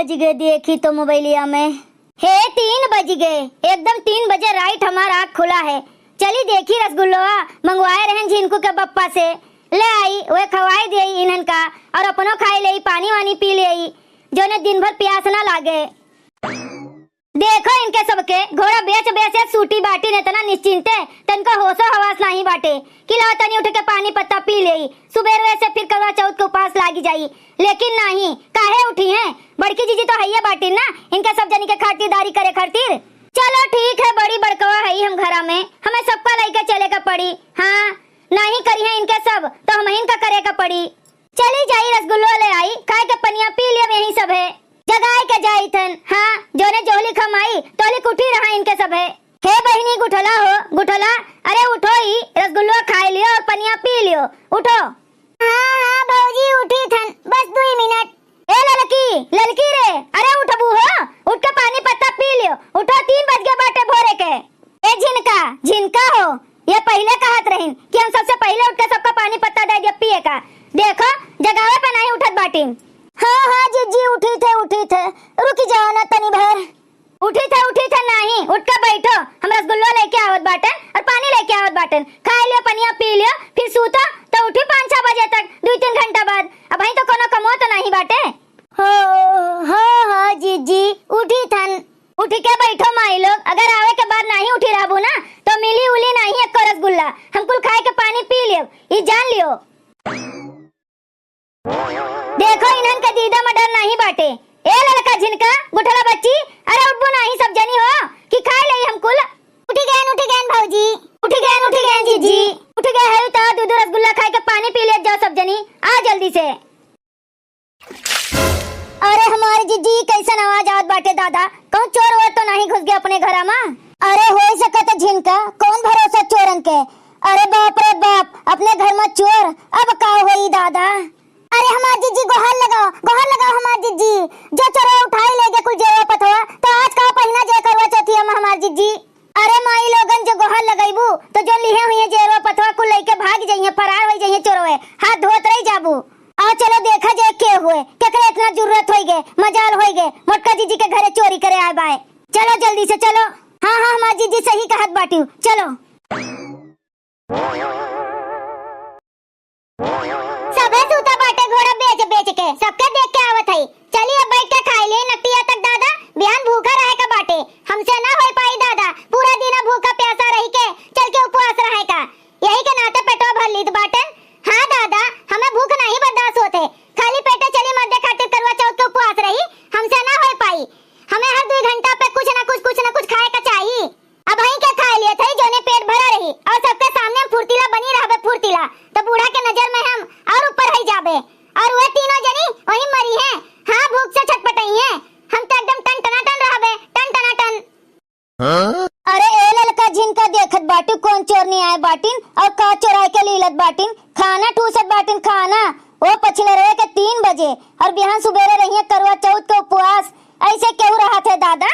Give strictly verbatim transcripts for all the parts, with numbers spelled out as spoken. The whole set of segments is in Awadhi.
बज गए, देखी तो मोबाइलिया में। हे, तीन बज गए, एकदम तीन बजे right हमार आँख खुला है। चली देखी रसगुल्लवा मंगवाए रहन झिनकू के बप्पा से, ले आई, वे खवाई देई इन्हन का, और अपनो खाई लेई, पानी वानी पी लेई, जोने दिन भर प्यास ना लागे। देखो इनके सबके, घोड़ा बेच बेच के सूती बाटिन इतना निश्चिंते, तनको होशो हवास नाही बाटे कि लाओ तनी उठ के पानी पत्ता पी लेई, सुबेरवे से फिर करवा चौथ के उपास लागी जाई। लेकिन नाही, काहे उठी हैं? बड़की जीजी तो हइये बाटिन ना, इनके सब जनी के खातिरदारी करे खातिर। चलो ठीक है, बड़ी बड़कवा हई हम घरा में, हमें सबका लइके चले के पड़ी। हाँ, नाही करिहैं इनके सब, तो हमहिन का करे के पड़ी। चली जाई, रसगुल्लो ले आई, खाए के पनिया पी लियब यहीं सभे। जगाए के जाई थन, हाँ, जोने जोहली खमाई, तोहली उठी रहा इनके सभे। हे बहिनी गुठला हो, गुठला, अरे उठो ही, रसगुल्लो खाए लियो और पनिया पी लियो, उठो। हाँ, हाँ, भौजी, उठी थन, बस दुई मिनट। ए ललकी, ललकी रे, अरे उठबू हो, उठ के पानी पत्ता पी लियो, उठो, तीन बज गए बाटे भोरे के। ए झिनका, झिनका हो, ये पहिले कहत रहिन कि हम सबसे पहिले उठ के सबका पानी पत्ता दे दिया पिए का। देखो, जगावे पे नाही उठत बाटिन। हाँ, हाँ, जिज्जी, उठी थे, उठी थे, रुकी जाओ ना तनी भर। उठी थे, उठी थे नाही, उठ के बैठो, हम रसगुल्लो लेके आवत बाटन और पानी लेके आवत बाटन, खा लियो, पनिया पी लियो, फिर सूतो तो उठी पाँच छह बजे तक, दुई तीन घंटा बाद। अबहीं तो कोनो कमो तो नाही बाटे। हो, हो, हो, जिज्जी, उठी थन। उठ के बैठो माई लोग, अगर आवे के बाद नाही उठी रहबू ना, तो मिली उली नाही एको रसगुल्ला। हम कुल खाए के पानी पी लेब, ई जान लियो। देखो इन्हन के दीदा में डर नाही बाटे। ए ललका झिनका, गुठला बच्ची, अरे उठबू नाही सब जनी हो, कि खाए लेई हम कुल। उठी गएन, उठी गएन भौजी। उठी गएन, उठी गएन जिज्जी। उठी गए है तो दू दू रसगुल्ला खाए के पानी पी लेत जाओ सब जनी। आ जल्दी से। अरे हमार जिज्जी, कैसन आवाज आवत बाटे दादा? कहूँ चोर वोर तो नाही घुस गए अपने घरा मा? अरे होई सकत है झिनका, कौन भरोसा चोरन के? अरे बाप रे बाप, अपने घर मा चोर, अब का होई दादा? अरे हमार जिज्जी, गोहार लगाओ, गोहार लगाओ हमार जिज्जी, जो चोरवा उठाई ले गए कुल जेवा पथवा, तो आज का पहिना जे करवा चौथिया मा हमार जिज्जी। अरे माई लोगन, जो गोहार लगइबू, तो जो लिहे हुइहें जेरवा पथवा कुल लइके भाग जइहें, फरार होइ जइहें चोरवे, हाथ धोत रहि जाबू। आ चलो देखा जाए के हुए, केकरे इतना जुर्रत होइ गए, मजाल होइ गए, मोटका जिज्जी के घरे चोरी करे आए बाए। चलो जल्दी से चलो। हाँ, हाँ, हमार जिज्जी सही कहत बाटिउ, चलो। सभे सूता बाटे घोड़ा बेच बेच के, सबके देख के आवत हई। चली अब बैठ के खाई ले नकटिया तक दादा, बिहान भूखा रहे के बाटे, हमसे ना होई पाई दादा, पूरा दिना भूखा प्यासा रही के चल के उपवास रहे का, यही के नाते पेटवा भर लीत बाटे। हाँ दादा, हमें भूख नहीं बर्दाश्त होत है, खाली पेटे चली मर्दे खातिर करवा चौथ के उपवास रही, हमसे ना होई पाई, हमें हर दुई घंटा पे कुछ ना कुछ, कुछ ना कुछ खाए का चाही। अबहीं के खाए लिए थई, जोने पेट भरा रही और सबके सामने हम फुर्तीला बनी रहबे, फुर्तीला, तो बूढ़ा के नजर में हम और ऊपर हई जाबे। और वे तीनों जनी वहीं मरी हैं, हाँ, भूख से छटपटई हैं। हम तो एकदम टन टनाटन रहबे, टन टनाटन। हाँ? अरे ए ललका झिनका, देखत बाटू कौन चोरनी आए बाटिन और का चोराए के लीलत बाटिन, खाना ठूसत बाटिन, खाना। ओ पछिलरवे के तीन बजे और बिहान सुबेरे रहिए करवा चौथ के उपवास, ऐसे केहू रहत है दादा?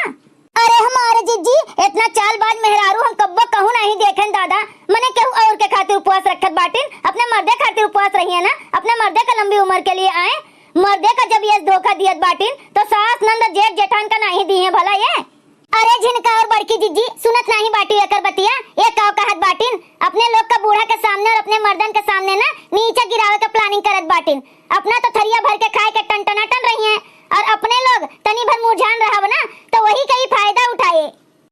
अरे हमारे जिज्जी, इतना चालबाज मेहरारू हम कब्बो कहूँ नहीं देखेन दादा। मने केहू और के खातिर उपवास रखत बाटिन, अपने मर्दे खातिर उपवास रहिए ना, अपने मर्दे का लंबी उम्र के लिए आए। मर्दे का जब ये धोखा दियत बाटिन, तो सास, नंद, जेठ, जेठान का नहीं दी है भला ये? अरे झिनका और बड़की जिज्जी, सुनत नहीं बाटी एकर बतिया, ये का कहत बाटिन? अपने लोग का बूढ़ा के सामने और अपने मर्दन के सामने ना नीचे गिरावे के planning करत बाटिन। अपना तो थरिया भर के खाए के टन टनाटन रही हैं, और अपने लोग तनी भर मुरझान रहब ना, तो वही का ही फायदा उठाए।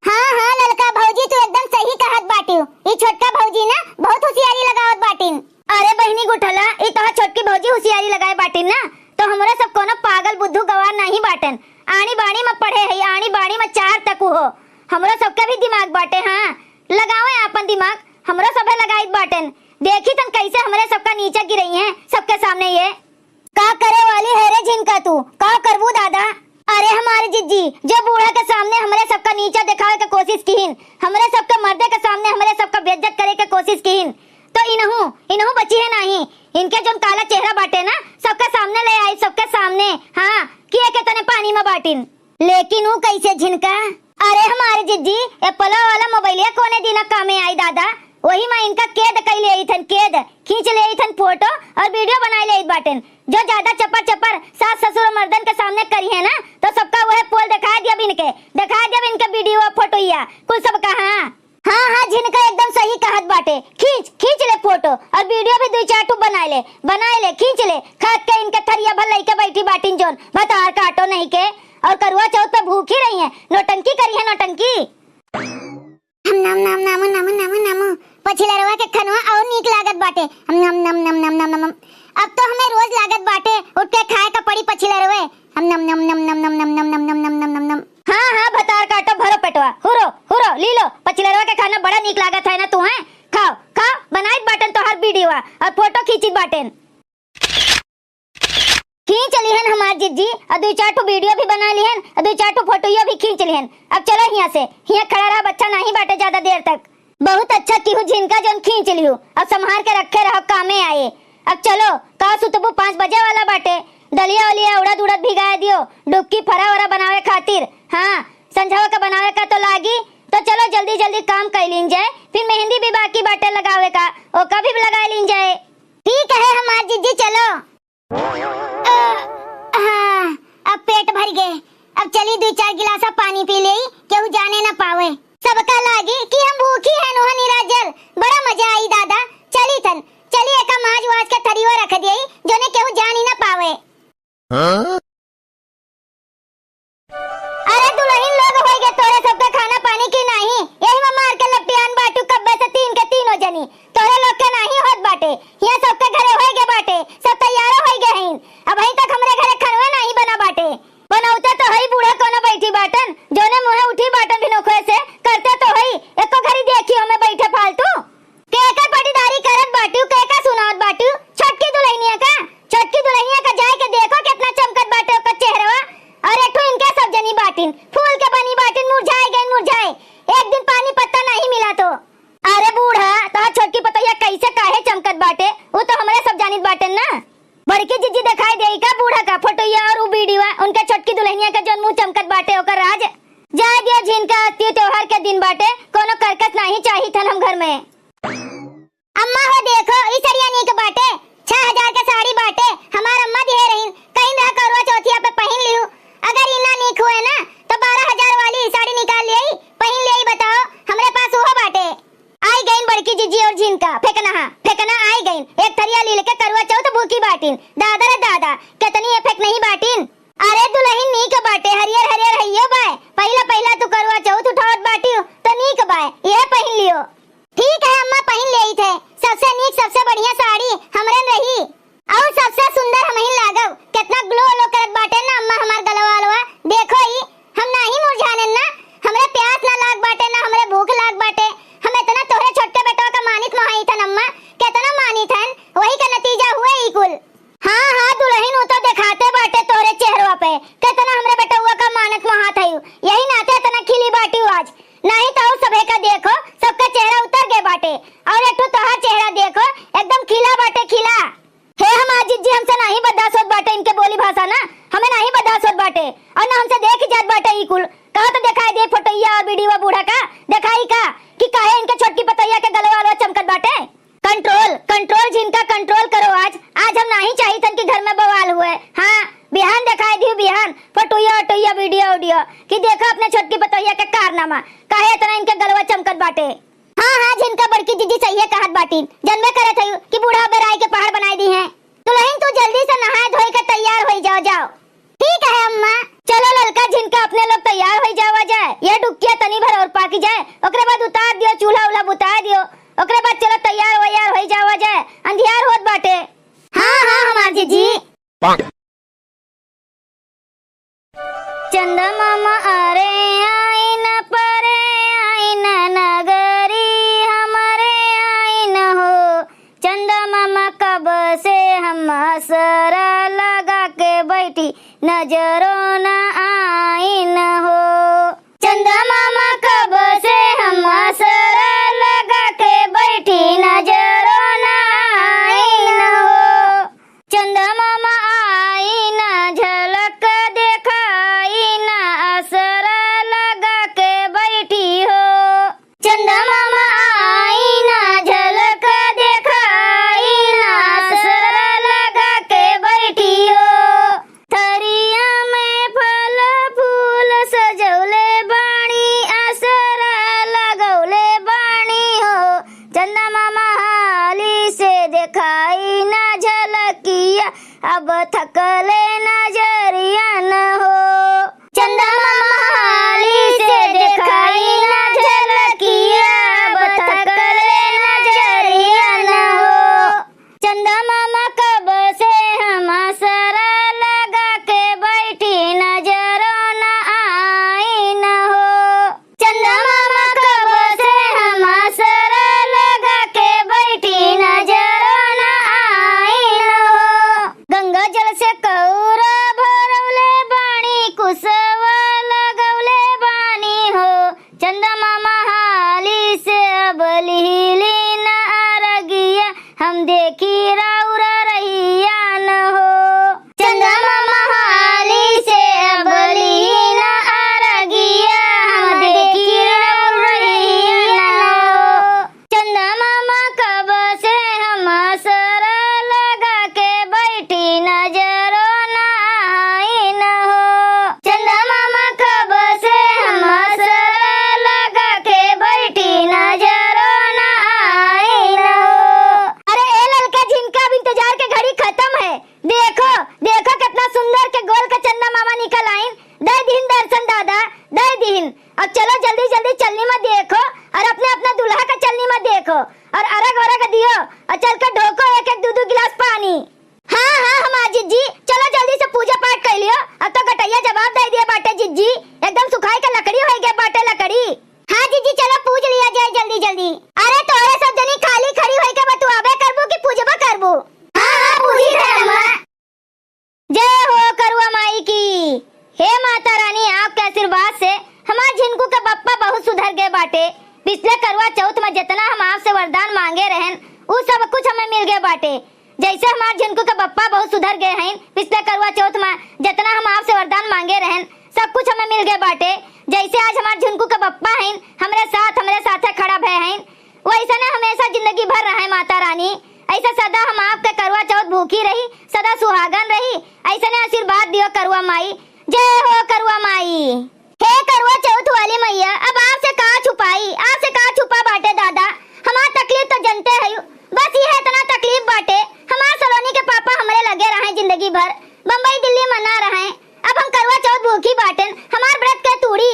हाँ, हाँ, ललका भौजी, तू एकदम सही कहत बाटिउ। ई छोटका भौजी ना बहुत होशियारी लगावत बाटिन। अरे बहिनी गुठला, ई तोहार छोटकी भौजी होशियारी लगाए बाटिन ना, तो हमरे सब कोनो पागल बुद्धू गवार नहीं बाटन। आनी बानी में पढ़े है, आनी बानी में चार तक हो। हमरो सबके भी दिमाग बाटे, हाँ, लगावे आपन दिमाग, हमरो सभे लगाइत बाटन। देखी तन कैसे हमरे सबका नीचे गिरई हैं सबके सामने ये। का करे वाली है रे झिनका तू? का करबू दादा? अरे हमारे जिज्जी, जो बूढ़ा के सामने हमरे सबका नीचा देखावे के कोशिश किहिन, हमरे सबके मर्दे के सामने हमरे सबका बेइज्जत करे के कोशिश किहिन, तो इनहू, इनहू बची है नहीं। इनके जोन काला चेहरा बाटे ना, सबके सामने ले आई, सबके सामने, हाँ, कि एके तने पानी में बाटिन। लेकिन ऊ कैसे झिनका? अरे हमारे जिज्जी, एप्पलवा वाला मोबाइलिया कोने दिना कामे आई दादा? वही में इनका कैद कई ले अइथन, कैद, खींच ले अइथन फोटो और वीडियो बनाई ले अइत बाटेन। जो ज्यादा चपर चपर सास ससुर मर्दन के सामने करी है ना, तो देखा देब इनके video फोटोइया, कुल सब कहाँ। हाँ, हाँ, झिनका एकदम सही कहत बाटे। खींच, खींच ले फोटो और video भी दुई चार ठो बनाए ले, बनाए ले, खींच ले। खात के इनके थरिया भर लइके बैठी बाटिन जौन, भतार काटो नहीं के। और करुआ चौथ पे भूखी रही हैं, नौटंकी करी है, नौटंकी। हम नम नम नमो नमो नमो नमो। पछिलरवा के खनवा और नीक लागत बाटे। हम नम नम नम नम नम नम। अब तो हमें रोज लागत बाटे, उठ के खाए का पड़ी पछिलरवे। हम नम नम नम नम नम नम नम नम नम नम नम नम नम। हाँ, हाँ, भतार काटो, भरो पेटवा। हुरो, हुरो, ली लो। पछिलरवा के खाना बड़ा नीक लागत है ना तू, हैं? खाओ, खाओ, बनाइत बाटन तोहार video और फोटो खींचित बाटेन। खींच लिहन हमार जिज्जी, और दुई चार ठो video भी बना लिहन, और दुई चार ठो फोटोइयो भी खींच लिहन। अब चलो हियाँ से, हियाँ खड़ा रहब अच्छा नहीं बाटे ज्यादा देर तक। बहुत अच्छा किहू झिनका जौन खींच लिहू, अब संभार के रखे रहब, कामे आए। अब चलो, का सुतबू, पाँच बजे वाला बाटे, दलिया उलिया उड़द उड़द भिगाए दियो, डुबकी फरा वरा बनावे खातिर। हाँ, संझवा का बनावे का तो लागी, तो चलो जल्दी जल्दी काम कर लीन जाए, फिर मेहंदी भी बाकी बाटे लगावे का, ओका भी लगा लीन जाए। ठीक है हमार जिज्जी, चलो। अ, हाँ, अब पेट भर गए। अब चली दुई चार गिलासा पानी पी लेई, केहू जाने न पावे। सबका लागी कि हम भूखी हैं नोहा निराजल। बड़ा मजा आई दादा। चली थन, चली एका माज वाज के थरियो रख देई, जोने केहू जान ही न पावे। हाँ? अरे दुलहिन लोग, होइगे तोरे सबके खाना पानी की नाही? यही में मार के लपटियान बाटू कब्बे से तीन के तीनों जनी। तोरे लोग के नाही होत बाटे। हियाँ सबके घरे होइगे बाटे, सब तैयारो होइगे हईन। अबहीं तक हमरे घरे खनवे नाही बना बाटे। बनौते तो हई बूढ़ा कोनो बैठी बाटन, जोने मुँहे उठी बाटन भिनोखवे से, करते तो हई, एको घरी देखी हमें बैठे फालतू। केकर पटीदारी करत बाटिउ, केकर सुनावत बाटिउ? छोटकी दुलहिनिया का? छोटकी दुलहिनिया का जाए के देखो, केतना चमकत बाटे ओकर चेहरवा। और एक ठो इनके सब जनी बाटिन, फूल के बनी बाटिन, मुरझाए गइन, मुरझाए। एक दिन पानी पत्ता नहीं मिला तो। अरे बूढ़ा, तोहार छोटकी पतोहिया कैसे काहे चमकत बाटे, उ तो हमरे सब जानित बाटेन ना। बड़की जिज्जी देखाई देई का बूढ़ा का फोटोइया और उ बीड़ीवा, उनके छोटकी दुलहिनिया के जौन मुँह चमकत बाटे ओकर राज? जाए दियो झिनका, अस्तियो त्योहार के दिन बाटे, कोनो करकस नाही चाहित हन हम घर में। अम्मा हो देखो, ई सड़िया नीक बाटे, छह हजार के साड़ी बाटे, हमार अम्मा दिहे रहीन, कहिन रहा करवा चौथिया पे पहिन लिहू। अगर ई ना नीक हुए ना, तो बारह हजार वाली साड़ी निकाल लियाई, पहिन लियाई, बताओ, हमरे पास उहो बाटे। आई गईन बड़की जिज्जी और झिनका, फेकनहा, फेकना आई गईन, एक थरिया लील के करवा चौथ भूखी बाटिन। दादा रे दादा, केतनी ये फेकनही बाटिन। अरे दुलहिन नीक बाटे, हरियर हरियर हइयो बाय, पहिला पहिला तू करवा चौथ उठावत बाटिउ, तो नीक बाय, यह पहिन लियो। ठीक है अम्मा, पहिन लेइत है। सबसे नीक, सबसे बढ़िया साड़ी हमरन रही। अउर सबसे सुंदर हमहिन लागब। केतना ग्लो व्लो करत बाटे ना अम्मा हमार गलवा वलवा। देखो ई, हम नाही मुरझानेन ना, हमरे प्यास ना लाग बाटे ना हमरे भूख लाग बाटे। हम एतना तोहरे छोटके बेटवा का मानित मोहाइत हन अम्मा, केतना मानित हन, वही का नतीजा हुए ई कुल। हाँ, हाँ, दुलहिन, उ तो देखाते बाटे तोहरे चेहरवा पे, केतना हमरे बेटउआ का मानत मोहात हइउ, यही नाते एतना खिली बाटिउ आज, नाही तो अउर सभे का देखो, सबका चेहरा उतर गए बाटे, अउर एक ठो तोहार चेहरा देखो, एकदम खिला बाटे, खिला। हे हमार जिज्जी, हमसे नाही बर्दाश्त होत बाटे इनके बोली भाषा ना, हमें नाही बर्दाश्त होत बाटे, अउर ना हमसे देखि जात बाटे ई कुल। कहा तो देखाई दे फोटोइया अउर वीडियो बूढ़ा का, देखाई का कि काहे इनके छोटकी पतोहिया के गलवा अलवा चमकत बाटे। Control, control झिनका, control करो आज। आज हम नाही चाहित हन कि घर में बवाल हुए। हाँ, बिहान देखाई दिहु बिहान, फोटोइया ओटोइया, वीडियो उडियो कि देखो अपने छोटकी पतोहिया के कारनामा, काहे एतना इनके गलवा चमकत बाटे। हाँ, हाँ, झिनका बड़की जिज्जी सहिए कहत बाटिन, जनबे करत हइउ कि बूढ़ा बेराई के पहाड़ बनाई दिहे। दुलहिन तू जल्दी से नहाए धोए के तैयार होई जाओ, जाओ। ठीक है अम्मा। चलो ललका झिनका अपने लोग तैयार होई जावा जाए, यह डुबकिया तनी भर और पाकी जाए, ओकरे बाद उतार दियो, चूल्हा उल्हा बुता दियो, ओकरे बाद चलो तैयार वैयार होई जावा जाए, अंधियार होत बाटे। हाँ, हाँ, हमार जिज्जी। चंदा मामा अरे आइन परे आइन नगरी हमरे आइन हो। चंदा मामा कब से हम असरा लगा के बैठी नजरो न आइन हो। चंदा मामा कब से हम असरा लगा के बैठी नजरो न आइन हो। चंदा मामा आई ना झलक देखाई ना असरा लगा के बैठी हो। चंदा मामा आई ना झलक देखाई ना असरा लगा के बैठी हो। थरिया में अब चलो जल्दी जल्दी चलनी मा देखो और अपने अपने दुल्हा का चलनी मा देखो और अरग वरग दियो और चल के ढोको एक एक दू दू गिलास पानी। हाँ, हाँ, हमार जिज्जी, चलो जल्दी से पूजा पाठ कर लियो। अब तो गटैया जवाब दे दिए बाटे जिज्जी, एकदम सुखाई के लकड़ी हो गए बाटे लकड़ी। हाँ जिज्जी, चलो पूज लिया जाए जल्दी जल्दी। अरे तोहरे सब जनी खाली खड़ी होई के बतुआबे करबू कि पूजबो करबू? हाँ, हाँ, पूजी धर्मा। जय हो करुआ माई की। हे माता रानी, आपके आशीर्वाद से हमार झिनकू के बप्पा बहुत सुधर गए बाटे। पिछले करुआ चौथ में जितना हम आपसे वरदान मांगे रहन, उ सब कुछ हमें मिल गए बाटे। जैसे हमार झिनकू के बप्पा बहुत सुधर गए हैं, पिछले करुआ चौथ में जितना हम आपसे वरदान मांगे रहन, सब कुछ हमें मिल गए बाटे। जैसे आज हमार झिनकू के बप्पा हैं, हमरे साथ, हमरे साथे खड़ा भय हैं, वैसने हमेशा जिंदगी भर रहे माता रानी। ऐसे सदा हम आपके करुआ चौथ भूखी रही, सदा सुहागन रही, ऐसने आशीर्वाद दियो करुआ माई। जय हो करुआ माई। हे करुआ चौथ वाली मैया, अब आपसे का छुपाई, आपसे का छुपा बाटे दादा। हमार तकलीफ तो जनते हयू, बस यह इतना तकलीफ बाटे, हमार सलोनी के पापा हमरे लगे रहे जिंदगी भर, बम्बई दिल्ली में ना रहे। अब हम करुआ चौथ भूखी बाटेन, हमार व्रत के तूड़ी।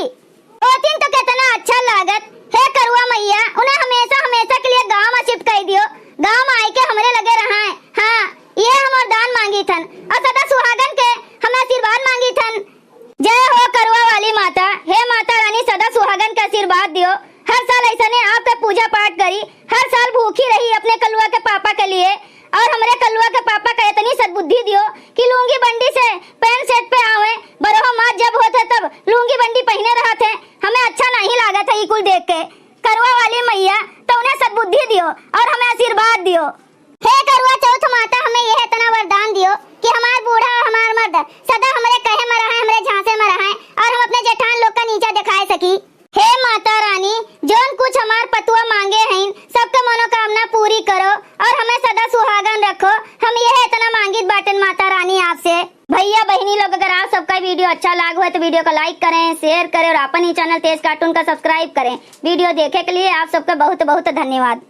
ओतिन तो कितना अच्छा लागत। हे करुआ मैया, उन्हें हमेशा, हमेशा के लिए गाँव में shift कर दियो, गाँव में आए के हमरे लगे रहाए। हाँ, ये हम वरदान मांगी थन और सदा सुहागन के हमें आशीर्वाद मांगी थन। जय हो करुआ वाली माता। हे माता रानी, सदा सुहागन के आशीर्वाद दियो। हर साल ऐसने आपके पूजा पाठ करी, हर साल भूखी रही अपने कलुआ के पापा के लिए। और हमरे कलुआ के पापा का इतनी सद्बुद्धि दियो कि लुंगी बंडी से पैंट शर्ट पे आवे, बरहो मास जब होत है तब लुंगी बंडी पहिने रहत है। हमें अच्छा नहीं लागत है ई कुल देख के। करुआ वाली मैया, तो उन्हें सद्बुद्धि दियो और हमें आशीर्वाद दियो। हे करुआ चौथ माता, हमें यह इतना वरदान दियो कि हमार बूढ़ा और हमार मर्द सदा हमरे कहे में रहे, हमरे झांसे में रहे और हम अपने जेठान लोग का नीचा दिखाए सकी। हे माता रानी, जौन कुछ हमार पतुआ मांगे हईन, सबके मनोकामना पूरी करो और हमें सदा सुहागन रखो। हम यह इतना मांगित बाटन माता रानी आपसे। भैया बहिनी लोग, अगर आप सबका video अच्छा लाग हो तो video का like करें, share करें और अपन ही channel तेज cartoon का subscribe करें। Video देखे के लिए आप सबका बहुत बहुत धन्यवाद।